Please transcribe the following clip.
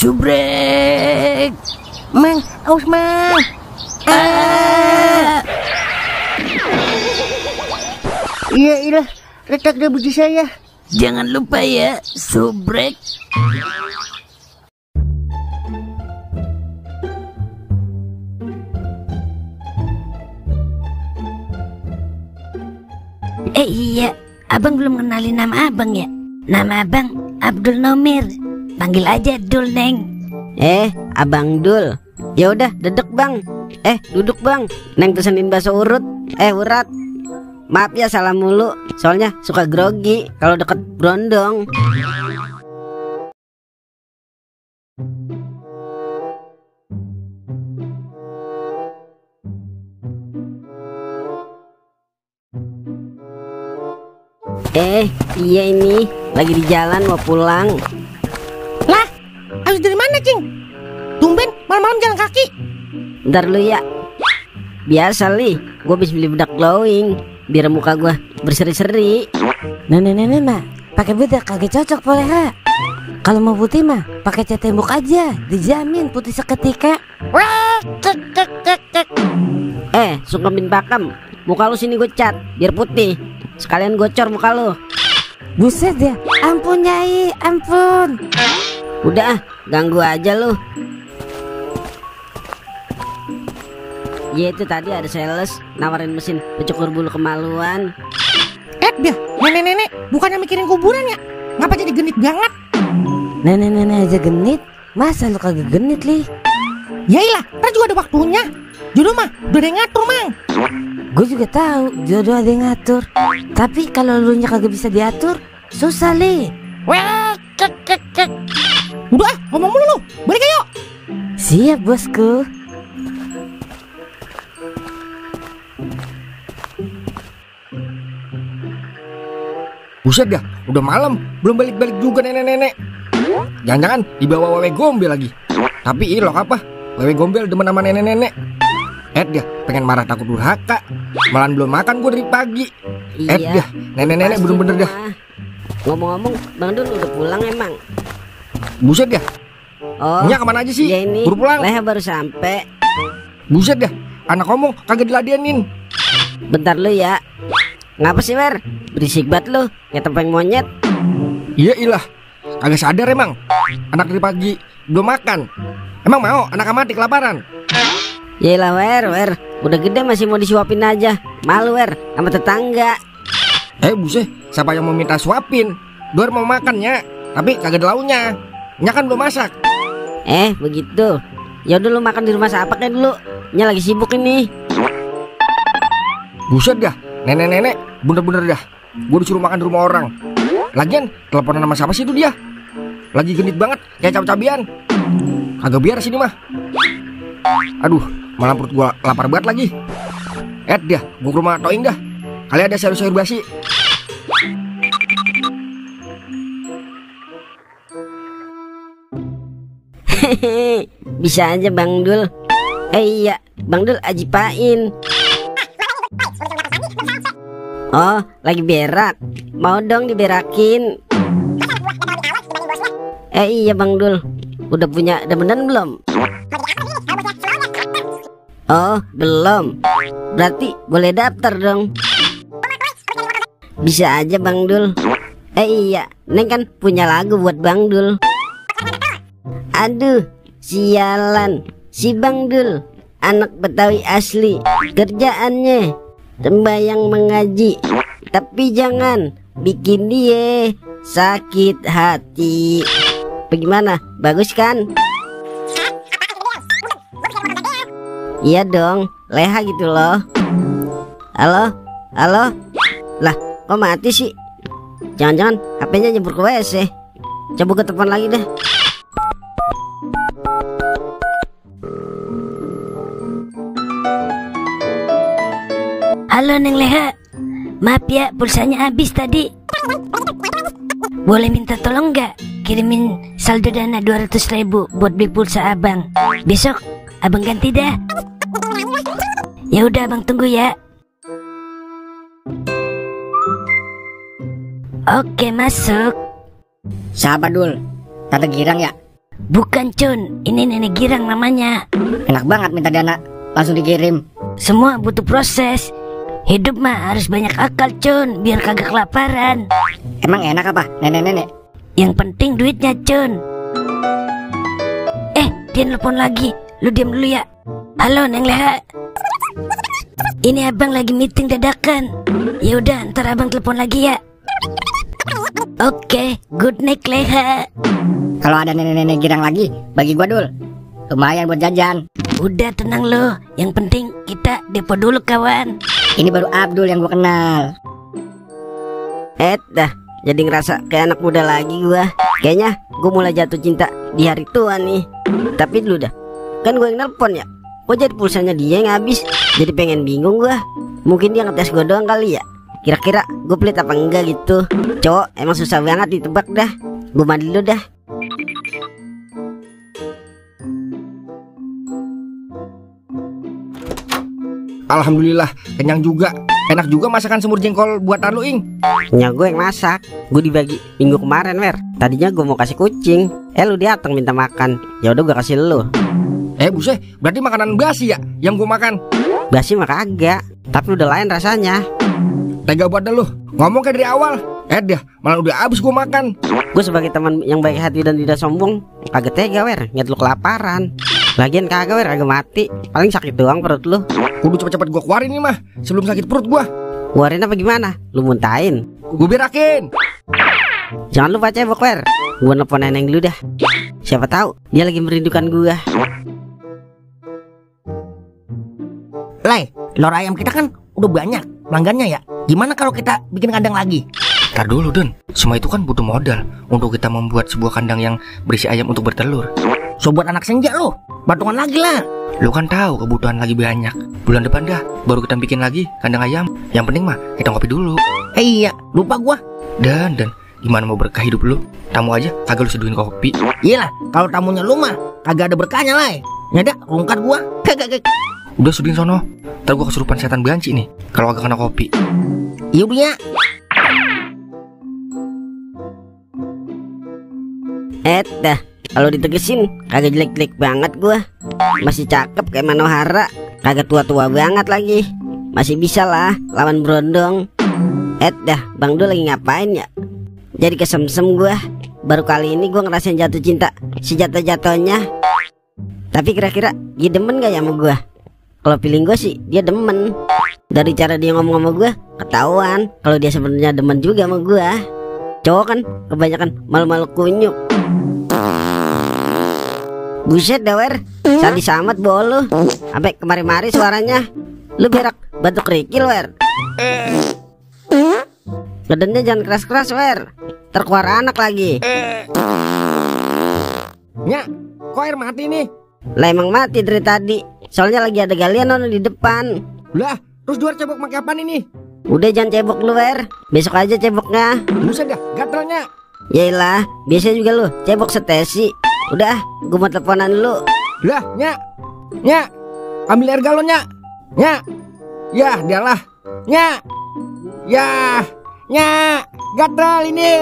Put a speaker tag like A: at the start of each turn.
A: Subrek.
B: Mang, aus Mang. Iya, ilah, retak dah biji saya.
A: Jangan lupa ya, subrek. Iya, abang belum kenalin nama abang ya. Nama abang Abdul Nomir. Panggil aja Dul, Neng.
C: Abang Dul. Ya udah, dedek bang. Duduk bang. Neng pesenin bakso urut. Urat. Maaf ya salah mulu. Soalnya suka grogi kalau deket Brondong. Iya ini lagi di jalan mau pulang.
B: Lah, habis dari mana, Cing? Tumben malam-malam jalan kaki.
C: Bentar lu ya. Biasa li, gue habis beli bedak glowing biar muka gue berseri-seri.
A: Nah, pakai bedak kagak cocok Poleha. Kalau mau putih mah pakai cat tembok aja, dijamin putih seketika.
C: Sungkemin pakam. Muka lu sini gue cat biar putih. Sekalian gocor muka lu.
A: Buset ya, ampun Nyai, ampun.
C: Udah, ganggu aja lu. Ya itu tadi ada sales nawarin mesin pencukur bulu kemaluan.
B: Dia, nenek-nenek bukannya mikirin kuburan ya? Ngapa jadi genit banget?
A: Nenek-nenek aja genit, masa lu kagak genit li?
B: Yailah, ntar juga ada waktunya. Jodoh mah udah ada yang ngatur, Mang.
A: Gue juga tahu jodoh ada yang ngatur. Tapi kalau lu nya kagak bisa diatur, susah li.
B: Udah ngomong mulu lu. Balik ayo.
A: Siap bosku.
D: Buset dah, udah malam belum balik-balik juga nenek-nenek. Jangan-jangan dibawa wewe gombel lagi. Tapi ilok apa? Wewe gombel demen sama nenek-nenek. Dia pengen marah takut durhaka. Malahan belum makan gue dari pagi.
C: Iya,
D: Dia, nenek-nenek bener-bener dah.
C: Ngomong-ngomong, Bang Dul udah pulang emang?
D: Buset dah.
C: Oh,
D: Nya kemana aja sih?
C: Ya ini,
D: baru pulang.
C: Leha baru sampai.
D: Buset dah, anak ngomong kagak diladenin.
C: Bentar lu ya. Ngapa sih Wer? Berisik banget lu, kayak tepeng monyet.
D: Iya ilah, kagak sadar emang. Anak dari pagi belum makan. Emang mau anak mati kelaparan?
C: Yaelah Wer, udah gede masih mau disuapin aja. Malu Wer, sama tetangga.
D: Buset, siapa yang mau minta suapin? Dua mau makannya, tapi kagak ada launya. Nya kan belum masak.
C: Begitu. Ya udah lu makan di rumah siapa kayak dulu. Nya lagi sibuk ini.
D: Buset dah, nenek-nenek bener-bener dah. Gue disuruh makan di rumah orang. Lagian teleponan sama siapa sih itu dia? Lagi genit banget, kayak cabe-cabean. Kagak biar sini mah. Aduh, malah perut gue lapar banget lagi. Dia, gue ke rumah Toing dah. Kali ada sayur-sayur basi.
C: Bisa aja Bang Dul. Iya, Bang Dul ajipain. Oh, lagi berak. Mau dong diberakin. Iya Bang Dul. Udah punya demenan belum? Oh, belum. Berarti boleh daftar dong. Bisa aja Bang Dul. Iya, Neng kan punya lagu buat Bang Dul. Aduh, sialan. Si Bang Dul, anak Betawi asli. Kerjaannya sembahyang mengaji. Tapi jangan bikin dia sakit hati. Bagaimana? Bagus kan? Iya dong, Leha gitu loh. Halo? Lah, kok mati sih? Jangan-jangan HP-nya nyebur ke WC. Coba gue telepon lagi deh.
A: Halo Neng Leha, maaf ya pulsanya habis tadi. Boleh minta tolong nggak kirimin saldo dana 200.000 buat beli pulsa abang. Besok abang ganti dah. Ya udah abang tunggu ya. Oke masuk.
E: Siapa Dul? Tante Girang ya?
A: Bukan Cun, ini nenek girang namanya.
B: Enak banget minta dana, langsung dikirim.
A: Semua butuh proses. Hidup mah harus banyak akal Cun, biar kagak kelaparan.
B: Emang enak apa nenek-nenek?
A: Yang penting duitnya Cun. Dia nelfon lagi. Lu diam dulu ya. Halo Neng Leha. Ini abang lagi meeting dadakan. Ya udah, ntar abang telepon lagi ya. Oke, good night Leha.
B: Kalau ada nenek-nenek girang lagi, bagi gua Dul. Lumayan buat jajan.
A: Udah tenang lo. Yang penting kita depo dulu kawan.
B: Ini baru Abdul yang gua kenal.
C: Dah, jadi ngerasa kayak anak muda lagi gua. Kayaknya gua mulai jatuh cinta di hari tua nih. Tapi dulu dah, kan gue yang nelpon ya. Kok jadi pulsanya dia yang habis? Jadi pengen bingung gua. Mungkin dia ngetes gue doang kali ya. Kira-kira gue pelit apa enggak gitu. Cowok emang susah banget ditebak dah. Gue mandi dulu dah.
D: Alhamdulillah, kenyang juga. Enak juga masakan semur jengkol buatan lu, Ing.
C: Ya gue yang masak. Gue dibagi minggu kemarin, Wer. Tadinya gue mau kasih kucing. Lu datang minta makan. Ya udah gue kasih lu.
D: Buset, berarti makanan basi ya yang gue makan?
C: Basi mah kagak, tapi udah lain rasanya.
D: Tega buat lu. Ngomong kayak dari awal. Dah, malah udah habis gue makan.
C: Gue sebagai teman yang baik hati dan tidak sombong, kagak tega, Wer. Ngeliat lu kelaparan. Lagian kagak, Wer, kagak mati. Paling sakit doang perut lu.
D: Kudu cepet-cepet gue keluarin nih mah, sebelum sakit perut gue.
C: Keluarin apa gimana? Lu muntahin?
D: Gue berakin.
C: Jangan lupa cebok, Wer. Gue nelfon Neneng dulu dah. Siapa tahu dia lagi merindukan gue.
B: Lai, telur ayam kita kan udah banyak pelanggannya ya. Gimana kalau kita bikin kandang lagi?
D: Ntar dulu Don, semua itu kan butuh modal untuk kita membuat sebuah kandang yang berisi ayam untuk bertelur.
B: So buat anak senja lo, patungan lagi lah.
D: Lu kan tahu kebutuhan lagi banyak. Bulan depan dah baru kita bikin lagi kandang ayam. Yang penting mah kita ngopi dulu.
B: Iya, lupa gua.
D: Dan gimana mau berkah hidup lu? Tamu aja kagak lu seduhin kopi.
B: Iyalah, kalau tamunya lu mah kagak ada berkahnya lah. Nyada, rungkat gua. Kagak.
D: Udah sudihin sono. Ntar gua kesurupan setan banci nih kalau kagak kena kopi.
B: Iya dia.
C: Dah, kalau ditegesin kagak jelek-jelek banget gua. Masih cakep kayak Manohara. Kagak tua-tua banget lagi. Masih bisa lah lawan Brondong. Dah, Bang Dul lagi ngapain ya? Jadi kesemsem gua. Baru kali ini gua ngerasain jatuh cinta sejatuh-jatuhnya. Tapi kira-kira dia demen gak ya sama gua? Kalau feeling gue sih dia demen. Dari cara dia ngomong sama gue ketahuan kalau dia sebenarnya demen juga sama gue. Cowok kan kebanyakan malu-malu kunyuk. Buset dah, Wer. Sadis amat bolu. Sampai kemari-mari suaranya. Lu berak batuk kerikil, Wer. Ngedennya jangan keras-keras, Wer. Terkeluar anak lagi.
D: Nya, kok air mati nih?
C: Lah emang mati dari tadi. Soalnya lagi ada galian di depan.
D: Lah, terus luar cebok pakai apaan ini?
C: Udah jangan cebok lu, Wer. Besok aja ceboknya.
D: Buset dah, gatalnya.
C: Yaelah, biasanya juga lu cebok setesi. Udah, gue mau teleponan lu.
D: Lah, Nya, ambil air galon, Nya. Ya, dialah. Nya, gatal ini.